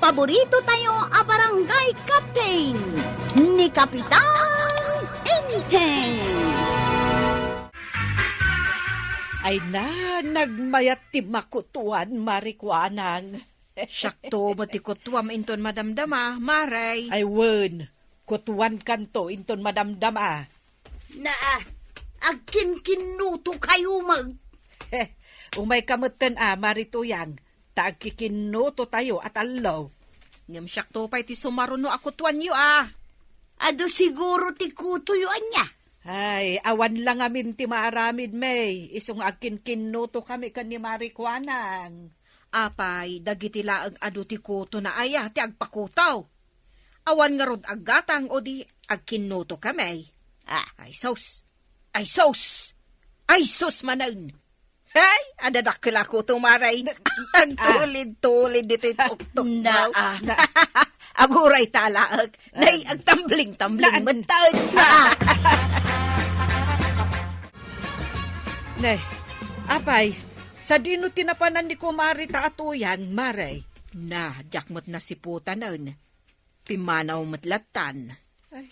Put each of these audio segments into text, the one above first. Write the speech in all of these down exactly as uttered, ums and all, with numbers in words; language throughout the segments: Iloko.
paborito tayo a barangay captain, ni Kapitan Enteng. Ay na, nagmayat ti makutuan, Mari Kuanang. Siakto met ti kutuam inton madamdama, Mare. Ay wen, kutuankanto inton madamdama. Naa, agkinkinnuto kayo met. Umayka metten a, Mari Tuyang, ta agkikinnuto tayo a tallo. Ngem siakto pay ti sumaruno a kutuanyo a. Adu siguro ti kutoyo ania? Ay, awan la ngamin ti maaramid, May, isu nga agkinkinnuto kami ken ni Mari Kuanang. Apay, dagiti laeng adu ti kutona aya ti agpakuto? Awan ngarud aggatang o di agkinnuto kami? Ah. Ay sus! Ay sus! Ay sus manen! Hey, adda dakkel a kuto, Mare. Agtulid-tulid ditoy tuktok. Naa. Aguray talaek. Nay, agtambling-tambling metten. Nay, apay, sadino ti napanan ni Kumare ta a Tuyang, Mare? Na, diak met nasiputanen. Pimmanaw met lattan. Ay,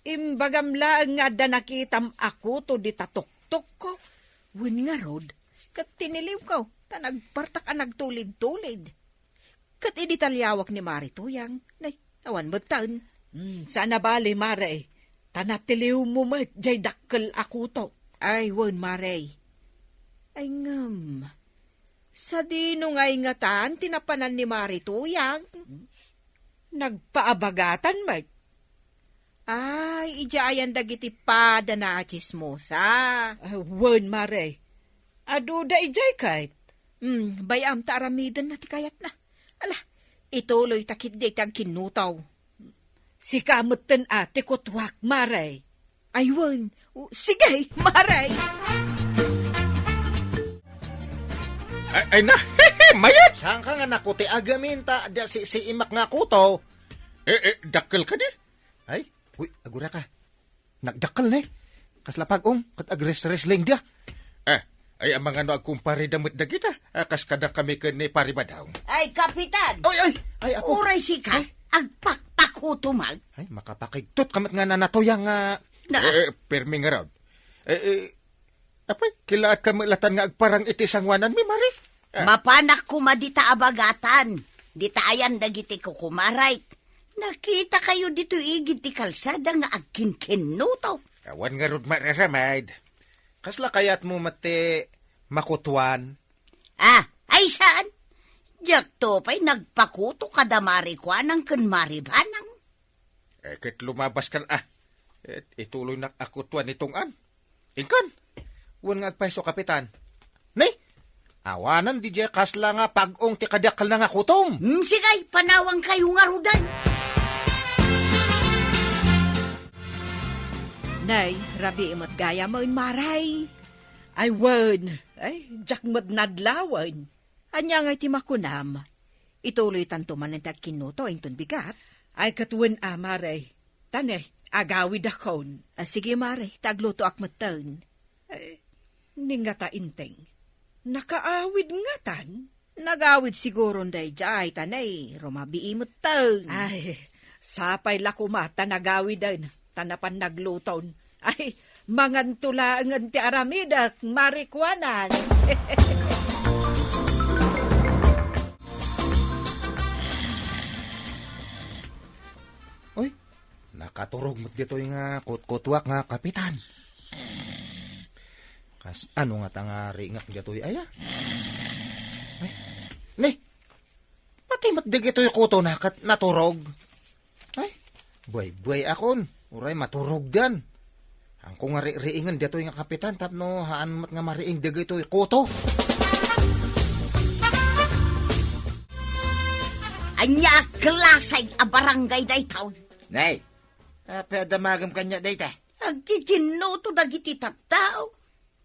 imbagam laeng nga adda nakitam a kuto dita tuktokko. Wen ngarud, ket tiniliwko, ta nagpartak a nagtulid-tulid. Ket idi taliawak ni Mare Tuyang, nay, awan metten. Hmm, saan a bale, Mare, ta natiliwmo met jay dakkel a kuto. Ay, wen, Mare. Ay, ngem, sadino ngay ngatan ti napanan ni Mare Tuyang? Nagpaabagatan met. Ay, idiay ayan dagiti pada a chismosa. Ah, wen, Mare. Aduda idiay ket? Hmm, bay-am ta aramidenna ti kayatna. Ala, ituloy ta ketdi ti agkinnuto. Sika metten a ti kutuak, Mare. Ay, wen. O, sige, Mare. Ay, ay na, mayat! Saan ka nga nakutiagamin ta da si, si imak nga kuto? Eh, eh, dakkel kadi? Ay, uy, agura ka. Nagdakkel ne. Kasla pag-ong, ket agres-wrestling dia. Ah, ay, amangan no agkumpare da met dagita. Ah, kas kada kami ken ni Pare Badong. Ay, Kapitan! Ay, ay, ay, apo. Uray sika, Ay. Agpakpakuto man. Ay, makapakigtot ka met nga nanatoyang nga Na. Eh, eh, permi ngarud. Eh, eh, apay, kilaat ka met latan nga agparang iti sanguananmi, Mare? Ah. Mapanak koma dita abagatan. Dita ayan dagiti kukumarek. Nakita kayo ditoy igid ti kalsada nga agkinkinnuto. Awan ngarud maaramid. Kasla kayatmo met ti makutuan? Ah, ay saan? Diakto pay nagpakuto kada Mari Kuanang ken Mari Banang. Eh, ket lumabas kan, ah. Eh, ituloy nak a kutuan ni Tong-an. Inkan? Wen nga agpayso, Kapitan. Ni? Awanan di jay kasla nga pag-ong ti kadakkelna nga kutom. Hmm, sige, panawang kayo nga rudan. Nay, rabii met gayam, Mare. Ay, wen. Ay, diak met nadlawen. Ania ngay ti makunam? Ituloytanto manen ti agkinnuto inton bigat? Ay, ket wen a, Mare. Ta ne, agawidakon. Ah, sige, Mare, ta aglutoak metten. Eh, ni ngata Enteng? Nakaawid ngatan? Nagawid siguron daydiay, ta ne, rumabii metten. Ay, sapay la koma ta nagawiden, ta napan nagluton. Ay, manganto laengen ti aramidek, Mari Kuanang. Uy, nakaturog met ditoy nga kutkutuak nga Kapitan. Kasano ngata nga riingak ditoy aya? Ay, ni, pati met dagitoy kutona ket naturog. Ay, buay-buay akon. Uray maturogdan. Haanko nga riingen datoy nga Kapitan tapno haan met nga mariing dagitoy kuto. Ania a klaseng a barangay daytoy? Nay, apay a damagem kaniak dayta? Agkikinnuto dagiti tattao.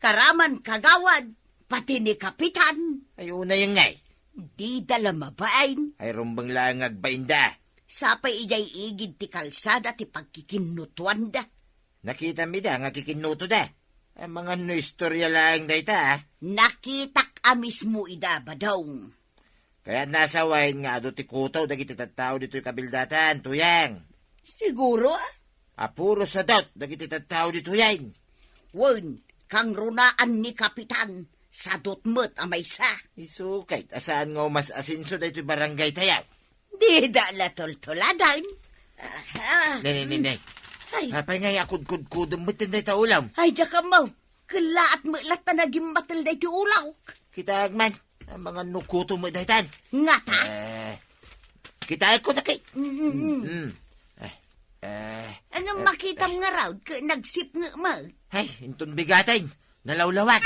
Karaman kagawad, pati ni Kapitan. Ay, unay ngay. Dida la mabain. Ay, rumbeng laeng nga agbainda. Sapay idiay igid ti kalsada ti pagkikinnutuanda. Nakitam ida nga kikinnutoda. Amangan no istorya laeng dayta, ah. Nakitak a mismo ida, Badong. Kayatna a sawen nga adu ti kuto dagiti tattao ditoy kabildatan, Tuyang. Siguro, ah. A puro sadot dagiti tattao ditoyen. Wen, kangrunaan ni Kapitan, sadot met a maysa. Isu ket a saan nga umas-asenso daytoy barangaytayo. Dida la tultuladan. Aha. Ne, ne, ne, ne. Ay. Apay nga akudkudkudem met dayta ulam? Ay, diak ammo. Kellaat met latta nagimmatel daytoy ulawk. Kitaem man, amangan no kuto met daytan. Ngata? Eh, kitaek ko daki. Mm, mm, mm. Mm. Eh, eh, Ano eh, makitam eh. Nga raw, ka nagsipnge mo? Ay, inton bigaten, nalawlawat.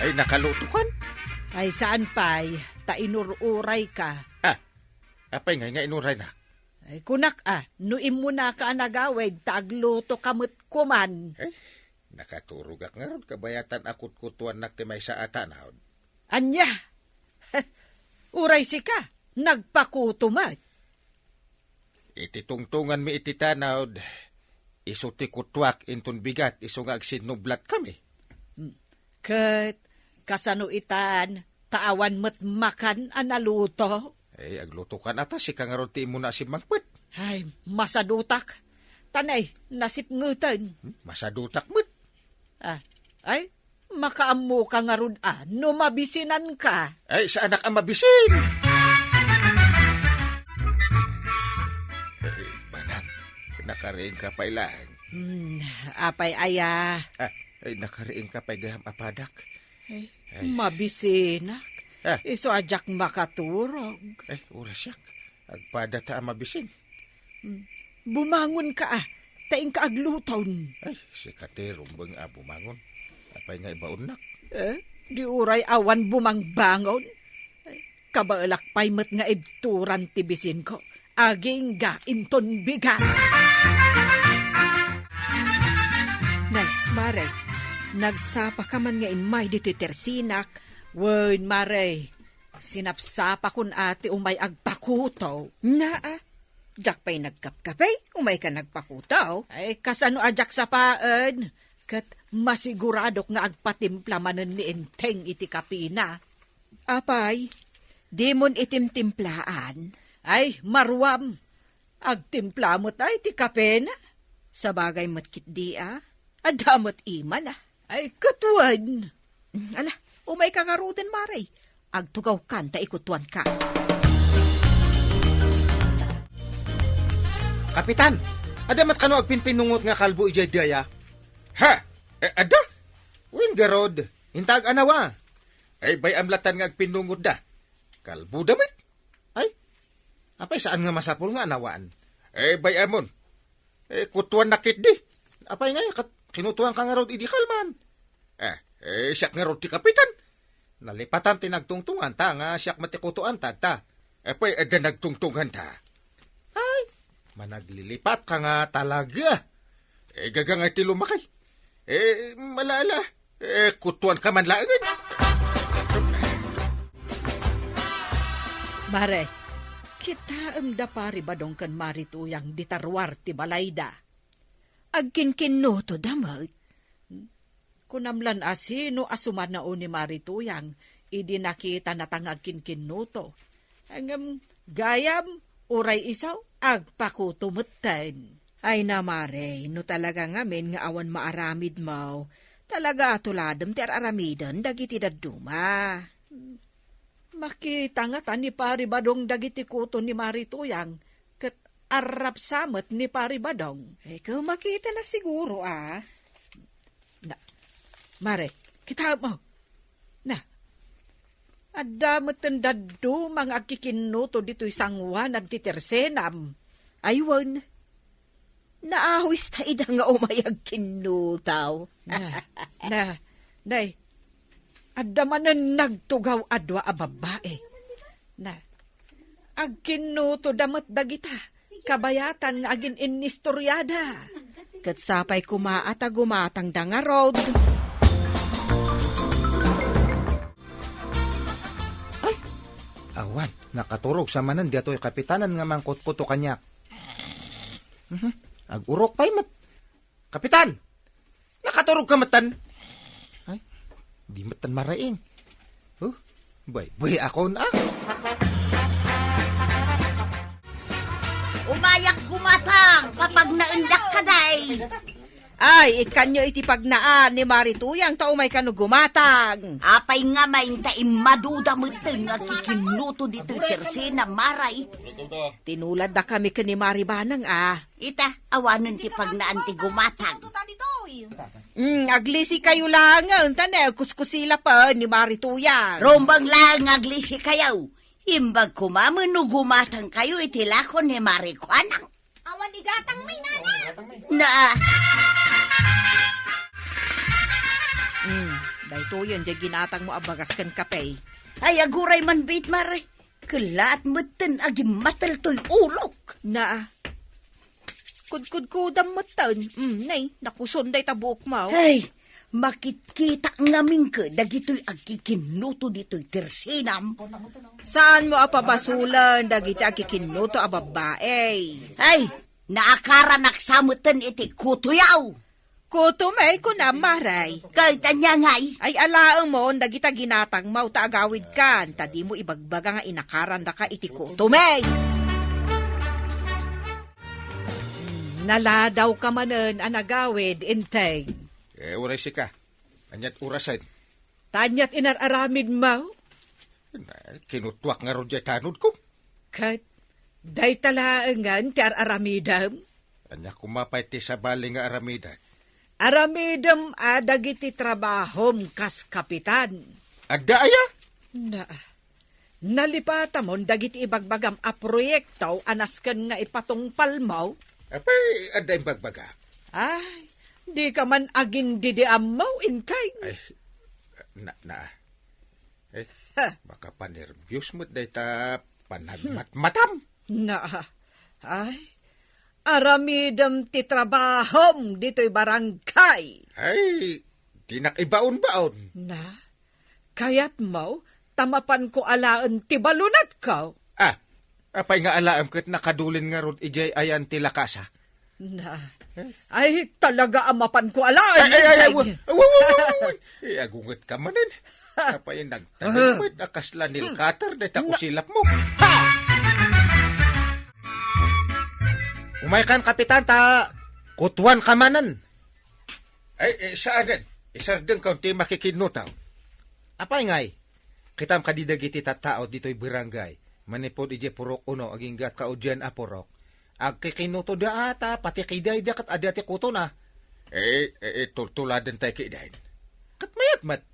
Ay, nakalutokan? Ay, saan pay, ta inur-uray ka. Ah, apay ngay nga inuraynak? Ay, kunak, ah, no immuna ka a nagawid, ta agluto ka met kuman. Ay, nakaturogak ngarud, kabayatan a kutkutuannak ti maysa a tanaw. Ania? Uray sika, nagpakuto met. Iti tungtonganmi iti tanaw, isu ti kutuak inton bigat, isu nga agsinnublatkami. Hmm. Ket kasano itan, ta awan met makan a naluto? Eh, aglutokan ata, sika ngarud ti immuna a simmangpet. Ay, masadutak. Tanay, nasipngeten. Hmm, masadutak met. Ah, ay, makaammoka ngarud a no mabisinanka. Ay, saanak a mabisin. Eh, manang, nakariingka pay laeng. Hmm, apay aya? Ah, ay, nakariingka pay gayam a padak. Ay, ay. Mabisinak. Ah. Isu a diak makaturog. Ay, uray siak. Agpadata a mabisin. Hmm. Bumangonka, ah, ta inka agluton. Ay, sika ti rumbeng a bumangon. Apay nga ibaonnak? Eh, di uray awan bumangbangon. Ay, kabaelak pay met nga ibturan ti bisinko. Agingga inton bigat. Nay, Mare, nagsapa ka man nga immay ditoy tersinak. Wen, Mare, sinapsapakon a ti umay agpakuto. Naa, diak pay nagkapkape, umay ka nagpakuto. Ay, kasano a diak sapaen? Ket masiguradok nga agpatimpla manen ni Enteng iti kapina. Apay, dimon itimtimplaan? Ay, maruam. Agtimpla met ay ti kapena. Sabagay met ketdi a. Adda met imana. Ay, ket wen. Ala, umayka ngaruden, Mare. Agtugawkan ta ikutuanka. Kapitan, adda met kano agpinpinungot nga kalbo idiay daya? Ha? Eh, adda? Wen garud, inta ag-anawa. Ay, bay-am latan nga agpinungotda. Kalboda met. Ay, apay saan nga masapul nga anawaan? Eh, bay-amon. Eh, kutuannak ketdi. Apay ngay, ket kinutuanka ngarud idi kalman? Eh, eh, siak ngarud ti kapitan. Nalipatan ti nagtungtunganta nga siak met ti kutuanta, ta. Apay adda nagtungtunganta? Ay, managlilipatka nga talaga. Eh, gagangay ti lumakay. Eh, malala. Eh, kutuanka man laengen. Mare, kitaem da Pari Badong ken Mari Tuyang dita ruar ti balayda. Agkinkinnutoda met. Kunam lan a sino a sumanao ni Mari Tuyang idi nakitana ta nga agkinkinnuto. Ngem gayam, uray isu, agpakuto metten. Ay na, Mare, no talaga ngamin nga awan maaramidmo, talaga a tuladem ti ar-aramiden dagiti dadduma. Makita ngata ni Pari Badong dagiti kuto ni Mari Tuyang, ket arrapsa met ni Pari Badong. Ikaw makitana siguro, a. Na, Mare, kitaem, o. Na, adda metten dadduma nga agkikinnuto ditoy sangoanan ti tersenam. Ay, wen. Naawis ta ida nga umay agkinnuto. Na, na, nay, adda manen nagtugaw a dua a babbai. Na, agkinnutoda met dagita, kabayatan nga agin-innistoriada. Ket sapay koma a ta gumatangda ngarud. Ay, awan, nakaturog sa manen daytoy kapitanan nga mangkutkuto kaniak. Mhm. Ag-urok pay met. Kapitan! Nakaturog ka metten? Ay, di metten maraing. Huh? Bay, bay, akon, ah? Umayak gumatang, papagnaendak kaday. Ay, ikkanyo iti pagnaan ni Mari Tuyang ta umay kano gumatang. Apay nga main ta immaduda metten nga kikinnuto ditoy tersina, Maray? Tinuladdakami ken ni Mari Banang, ah. Ita, awanen ti pagnaan ti gumatang. Mm, aglisi kayo langen, ta ne, kuskusila pa ni Mari Tuyang. Rumbeng laeng nga aglisi kayo. Imbag koma no gumatang kayo iti lakon ni Mari Kuanang. Awan igatang mi, nana. Na. Mm, daytoyen, diay ginatang mo a bagas ken kape. Ay, aguray man, bit, Mari. Kellaat metten a gimmatel toy ulok. Na. Kudkudkudam metten. Mm, nay, nakuson dayta buokmo. Ay, makitkitak ngamin ket dagitoy agkikinnuto ditoy tersinam. Saanmo a pabasolen dagiti agkikinnuto a babbai? Ay, naakaranak sa metten iti kutoyaw. Kutomey, kuna, Maray. Kayta niya ngay. Ay, alaemon dagita ginatangmo ta agawidkan, ta dimo ibagbaga nga inakarandaka iti kutomey. Hmm, naladawka manen a nagawid, Enteng. Eh, uray sika. Aniat orasen? Ta aniat inar-aramidmo? Na, kinutuak ngarud diay tanodko. Ket dayta laengen ti ar-aramidem? Ania koma pay ti sabali nga aramidek? Aramidem a dagiti trabahom kas kapitan. Adda aya? Na, nalipatamon dagiti ibagbagam a proyekto a nasken nga ipatungpalmo? Apay, adda imbagbaga? Ay, dika man agin-didiammo, Enteng. Ay, na, na. Eh, ha. Makapanerbios met dayta panagmatmatam. Na, ay, aramidem ti trabahom ditoy barangay. Ay, dinak ibaon-baon. Na, kayatmo, ta mapanko alaen ti balunatko? Ah, apay nga alaem ket nakadulin ngarud idiay ayan ti lakasa? Na. Eh? Ay, talaga a mapanko alaen. Ay, ay, ay, ay, wa-, wa-, wa-, wa-, wa-, wa-, eh, agunget ka manen. Apay nagtanem met a kasla nail cutter dayta kusilapmo. Ha! Umay kan, Kapitan, ta kutuan ka manen. Ay, eh, saanen? Isardeng ka ti makikinnuto. Apay ngay? Kitam kadi dagiti tattao ditoy barangay, manipud idiay Purok Uno, agingga kaudian a purok. Agkikinnuto da ata, pati kidayda ket adda ti kutona. Eh, eh, eh, tultuladen tay kidin. Ket mayat met.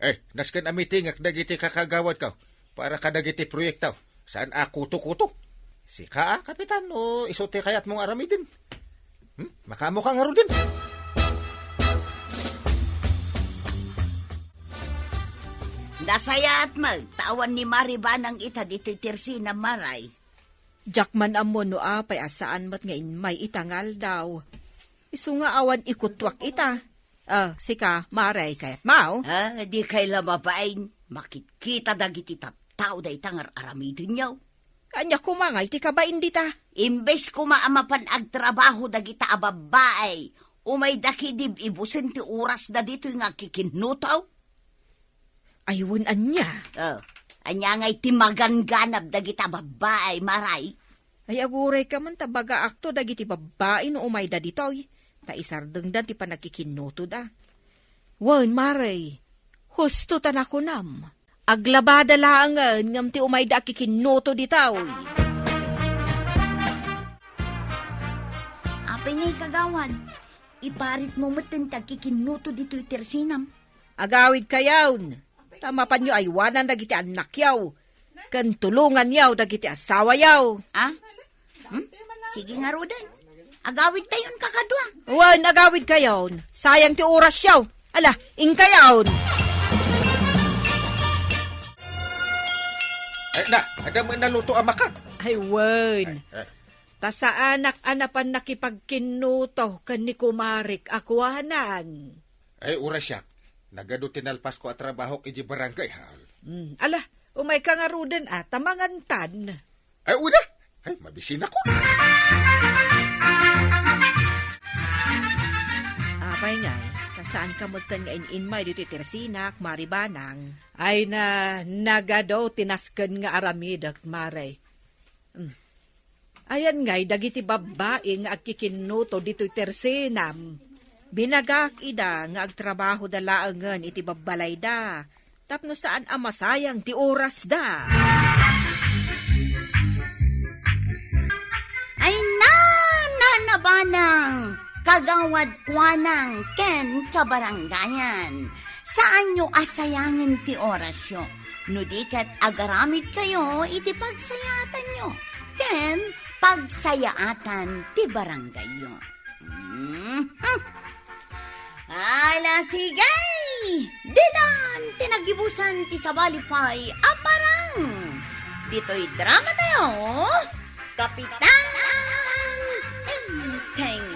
Eh, nasken a mitingek dagiti kakagawadko para kadagiti proyekto. Saan a kuto-kuto? Sika a, Kapitan, o isu ti kayatmo nga aramiden? Hmm? Makaammoka ngaruden? Nasayaat met, ta awan ni Mari Banang ita ditoy tersina, Maray. Diak man ammo no apay a saan met nga immay ita nga aldaw. Isu nga awan ikutuak ita. Ah, sika, Maray, kayatmo? Ah, dikay la mabain. Makitkita dagiti tattao dayta nga ar-aramidenyo. Ania koma ngay ti kabain dita? Imbes koma a mapan agtrabaho dagita a babbai, umayda kidib ibusen ti orasda ditoy nga agkikinnuto. Ay, wen ania? Oh, ania ngay ti magangganab dagita babbai, Maray? Ay, aguray ka man ta bagaakto dagiti babbai no umayda ditoy, ta isardengdan ti panagkikinnutoda. Wen, Maray, husto ta nakunam. Aglabada laengen ngem ti umayda a kikinnuto ditoy. Apay ngay, kagawad? Iparitmo met ti agkikinnuto ditoy tersinam. Agawidkayon, ta mapanyo aywanan dagiti annakyo, ken tulonganyo dagiti asawayo. Ah? Hmm? Sige ngaruden. Agawidtayon kakadua. Wen, agawidkayon. Sayang ti orasyo. Ala, inkayon. Ay, na, adda met naluto a makan. Ay, wen. Ay, ay. Ta saanak a napan nakipagkinnuto ken ni kumarik a kuanan. Ay, uray siak. Nagadu ti nalpasko a trabahok idiay barangay hall. Hmm, ala, umayka ngaruden a, ta mangantan. Ay, una. Ay, mabisinakon. Apay ngay, ta Saanka metten nga in-inmay ditoy tersenak, Mare Banang? Ay na, nagadu ti nasken nga aramidek, Mare. Hmm. Ayan ngay dagiti babbai nga agkikinnuto ditoy tersenam. Binagak ida nga agtrabahoda laengen iti babbalayda, tapno saan a masayang ti orasda. Ay na, Nana Banang, Kagawad Kuanang ken kabarangayan, saanyo a sayangen ti orasyo, no di ket agaramidkayo iti pagsayaatanyo ken pagsayaatan ti barangayyo. Mhm. Ala, sige! Ditan ti naggibusan ti sabali pay a parang. Ditoy drama tayo, Kapitan Enteng.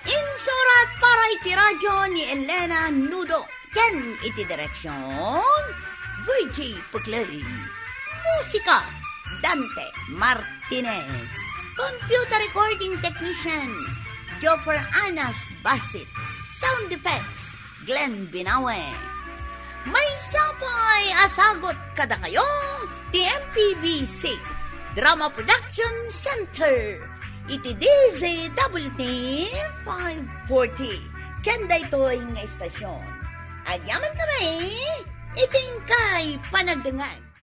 Insurat para iti radyo ni Elena Nudo ken iti direksyon, Virgie Puclay. Musika, Dante Martinez. Computer recording technician, Joffer Anas Basit. Sound effects, Glenn Binawe. Maysa pay a sagut kadakayo ti M P B C Drama Production Center iti D Z W T five forty. Ken daytoy nga istasyon, agyamankami iti inkay panagdengngeg.